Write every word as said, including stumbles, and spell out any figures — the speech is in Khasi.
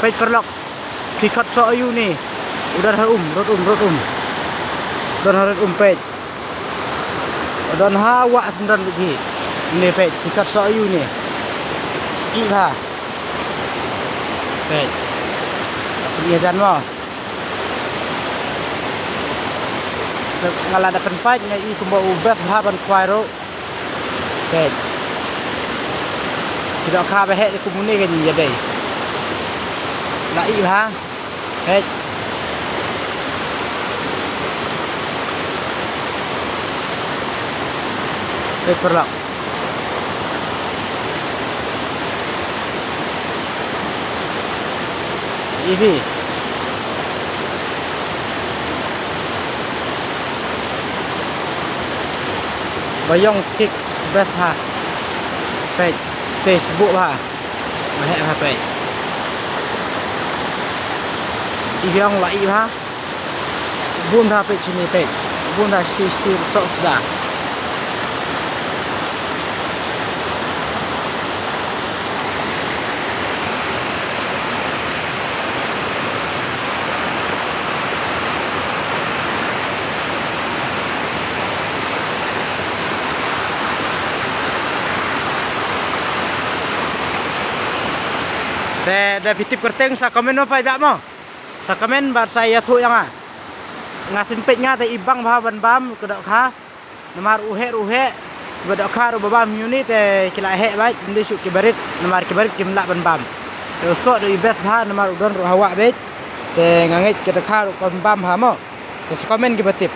Peit paralok. Phi khot soh ïa une. U don ha um, rud um, rud um. Don ha rud um peit. U don ha wah syndon bad hi. Une peit, phi khot soh ïa une. Ih bha. Peit. Phi ïa jan mo. Nga la da pynpait nga i kumba u best bha ban khwai ruh. Peit. Ki dohkha ba heh kum une ka jingïadei. La ih bha. Peit. Peit paralok. Ih bha. Ba ïong kick best ha. Peit, Facebook ha. Ba heh ha peit. Ih ïong la ih ha. Bun ha peit sini peit. Bun ha sti sti sok sda. Te, te phi tip kyrteng sa comment mo phi ba mo. Sa comment bad sa ïathuh ïa nga. Nga sngewthuh nga te i bang bha ban bam ka dohkha. Namar u heh ruh u heh, ba dohkha ruh ba bam ïa une te ki la heh bad ym dei shuh ki barit, namar ki barit kim lah ban bam. Te u soh ruh i best bha namar u don ruh ha wah bad. Te nga ngeit ka dohkha ruh kan bam bha mo. Te sa comment kiba tip.